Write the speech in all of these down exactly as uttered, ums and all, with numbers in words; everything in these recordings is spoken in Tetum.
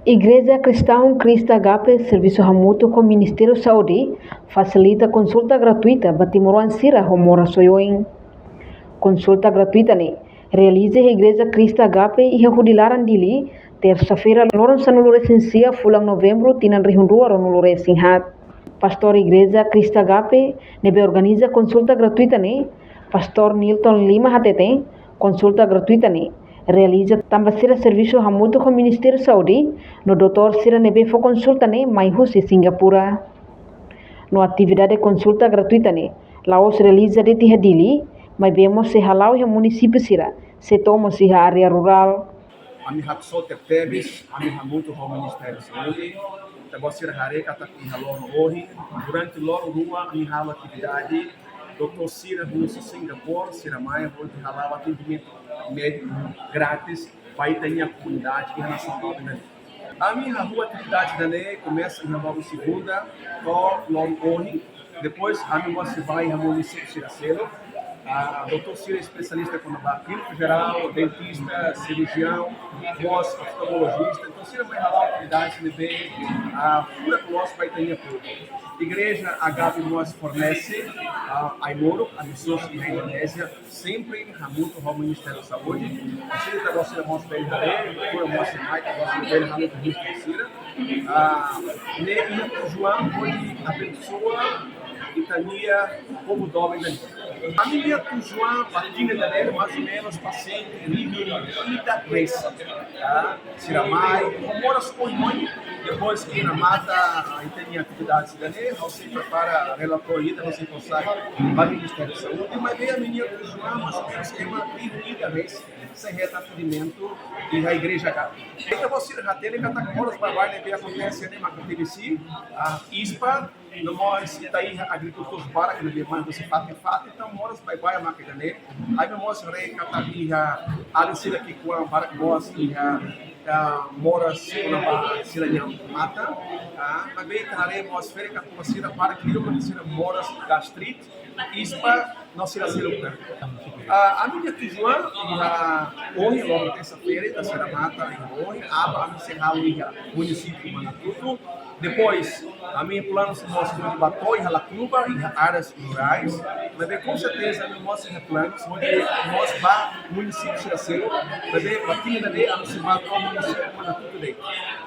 Igreja Kristaun Cristo Agape servisu hamutuk ho Ministériu Saúde fasilita konsulta gratuita ba timoroan sira ho moras oioin. Konsulta gratuita ne'e realiza iha Igreja Cristo Agape iha Hudi Laran, Dili, tersa-feira, loron sanulu-resin-sia fulan Novembru tinan rihun rua ruanulu-resin-haat. Pastór Igreja Cristo Agape ne'ebé organiza konsulta gratuita ne'e, Pastór Nilton Lima hateten, konsulta gratuita ne'e realiza tanba sira servisu hamutuk ho Ministériu Saúde, no doutór sira ne'ebé fó konsulta ne'e mai husi Singapura. No atividade konsulta gratuita ne'e la'ós realiza de'it iha Dili, maibé mós sei hala'o iha munisípiu sira, sei to'o mós iha área rurál. Ami haksolok tebes, ami hamutuk ho Ministériu Saúde, ita-boot sira haree katak iha loron ohin, durante loron rua ami halo atividade, doutór sira husi Singapura, sira mai hodi hala'o atendimentu médiku gratis ba ita-nia komunidade iha nasaun doben ne'e. Ami hahú atividade ida-ne'e komesa iha loron segunda to'o loron ohin. Depois ami mós sei bá iha munisípiu sira seluk. Ah, doutór sira espesialista kona-ba klíniku jerál, dentista, sirujiaun, mós oftalmolojista. Entaun sira mai hala'o atividade ne'ebé, ah, furak loos ba ita-nia povu. Igreja Agape mós fornese, ah, ai-moruk, ami sosa iha Indonézia, sempre hamutuk ho Ministériu Saúde. Sira ita-boot sira mós bele haree, furak mós mai, ita-boot sira bele haree, sira. Ah, ne'e iha tujuan hodi abensoa ita-nia povu doben ida-ne'e. Ami-nia tujuan ba tinan ida-ne'e mais ou menos pasiente rihun ida resin. Ah, sira mai ho moras oioin, depois ke remata ita-nia atividade ida-ne'e, ha'u sei prepara relatóriu ida, ha'u sei konsagra ba Ministériu Saúde, maibé ami-nia tujuan mais ou menos ema rihun ida resin sei hetan atendimentu iha Igreja Agape. Ita-boot sira hatene katak moras baibain ne'ebé akontese ne'e mak tebes, ah, ispa, no mós ita iha agrikultór barak ne'ebé mai husi fatin-fatin, entaun moras baibain mak ida-ne'e. Ami mós haree katak iha alin sira ki'ikoan barak mós iha, ah, moras kona-ba sira-nia matan, ah, maibé ita haree mós ferik-katuas sira barak liu mak sira moras gastrite, ispa, no sira seluk tan. Ah, ami-nia tujuan iha ohin, loron tersa-feira, ita sei remata iha ohin, aban ami sei halo iha munisípiu Manatuto. Depois, ami planu mós hodi bá to'o iha Lacluba, iha áreas rurais. Maibé com certeza ami mós iha planu hodi mós bá munisípiu sira seluk. Maibé ba tinan ida-ne'e ami sei bá to'o munisípiu Manatuto de'it.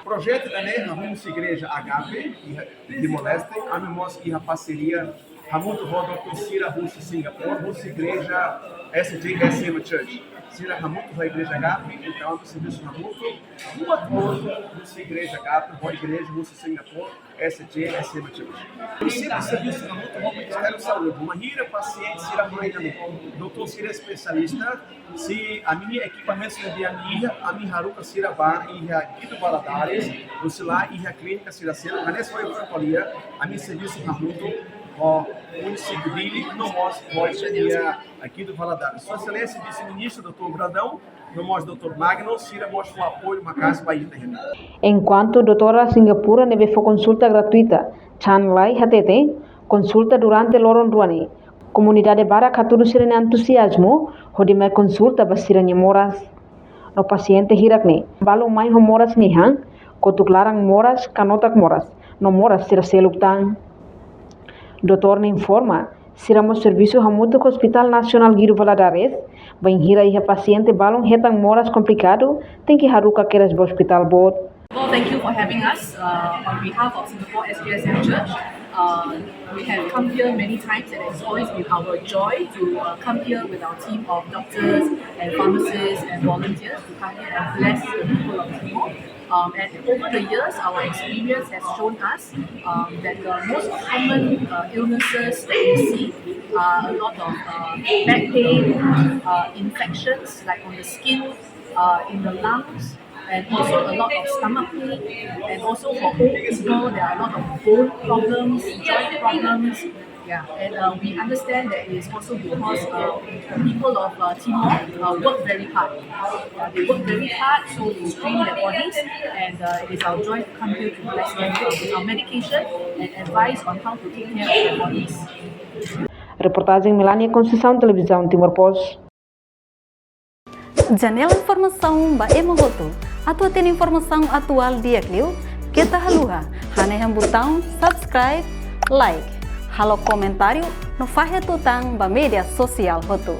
Projetu ida-ne'e hahú husi Igreja Agape iha Timor-Leste, ami mós iha parseria hamutuk ho doutór sira husi Singapura, husi Igreja S J S M Church. Sira hamutuk ho Igreja Agape, entaun ami servisu hamutuk, buat hotu husi Igreja Agape ho igreja husi Singapura, S J S M Church. Ami sempre servisu hamutuk ho Ministériu Saúde, bainhira pasiente sira mai ne'e, doutór sira espesialista, se ami-nia ekipamentu ne'ebé ami iha, ami haruka sira bá iha Guido Valadares, husi la iha klínika sira seluk, hanesan ohin foin ko'alia, ami servisu hamutuk ho munisípiu Dili, no mós ho ita-nia Guido Valadares. Sua Exelénsia Vise-Ministru doutór Brandão, no mós doutór Magno, sira mós fó apoiu maka'as ba ita. Enkuantu doutóra Singapura ne'ebé fó konsulta gratuita, Chan Lai hateten, konsulta durante loron rua ne'e, komunidade barak hatudu sira-nia entuziazmu hodi mai konsulta ba sira-nia moras. No pasiente hirak ne'e balun mai ho moras nia han, kotuk laran moras, kanotak moras, no moras sira seluk tan. Doutór ne'e informa, sira mós servisu hamutuk ho Hospital Nasionál Guido Valadares, bainhira iha pasiente balun hetan moras komplikadu, tenke haruka kedas ba ospitál boot. Well, thank you for having us. Uh, on behalf of Singapore S J S M Church, uh, we have come here many times, and it's always been our joy to, uh, come here with our team of doctors and pharmacists and volunteers to come here and bless the people of Timor. Um, and over the years, our experience has shown us, um, that the most common, uh, illnesses that we see are a lot of, uh, back pain, uh, infections, like on the skin, uh, in the lungs, and also a lot of stomach pain, and also for old people, there are a lot of bone problems, joint problems. Yeah, and, uh, we understand that it is also because, uh, the people of, uh, Timor, uh, work very hard. Yeah, they work very hard, so they strain their bodies, and, uh, it is our joy to come here to bless them, uh, with our medication and advice on how to take care of their bodies. Reportajen Melania Conceição, Televizaun Timor Post. Janela informasaun ba ema hotu. Atu hetan informasaun atuál di'ak liu, keta haluha hanehan butaun subscribe, like, halo komentáriu no fahe tutan ba média sosiál hotu.